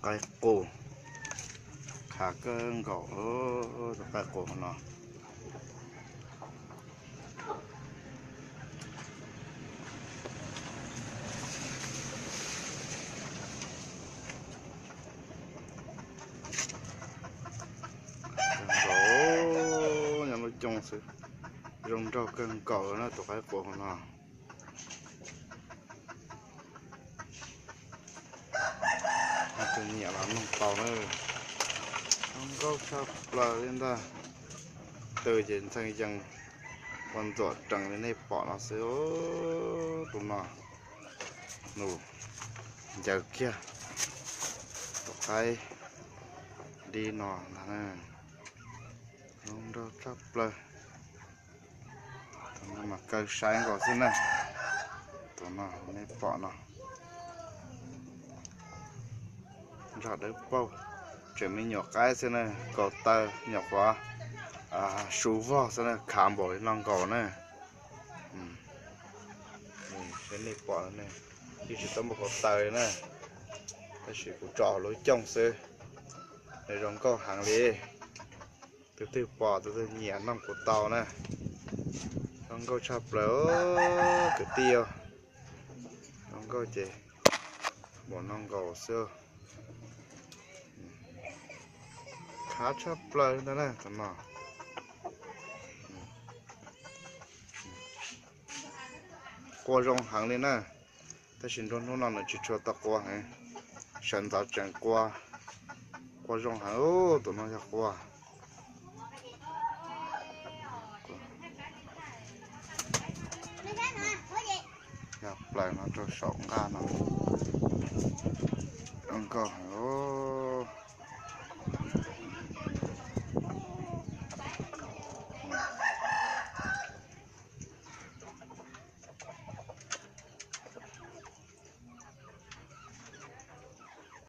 Qaib qus, khav kawg nkaus tus qaib qus no. Nkaus, nyob lub cooj xwb, zoo nraug kawg nkaus na tus qaib qus no. Tus nyiam los noog tau na, zoo nkauj tshaj plaws li ntag. Tw ces ntxhee yees ua ntxuam rees li nej pom no xwb. Tus no nws ncaws kiag tus qaib dib no ntag na, zoo nraug tshaj plaws. Tus no mas kaw saib nkaus xwb na, tus no nej pom no. Ntsag dawb paug, tseem me nyuam qaib xwb na, kaus taw nyuam qhuav su vog xwb na, khav npaum li no nkaus na. Nej pom, yeej tsis tau muaj kaus taw li na, tab sis kuv tso hauv lub cooj xwb. Nws zoo nkauj heev li. Tus twg pom tus twg nyiam noog kuv tau na. Zoo nkauj tshaj plaws kwv tij. Zoo nkauj ces npaum no nkaus xwb. Khav tshaj plaws ntag na tus no. Qua zoo heev li na, tab sis nruab hnub no nws tsis tshua tau qua heev, sawv ntxov tseem qua, qua zoo heev. Tus no yog qua, yog plaws no rau saum nqaj no, zoo nkauj heev.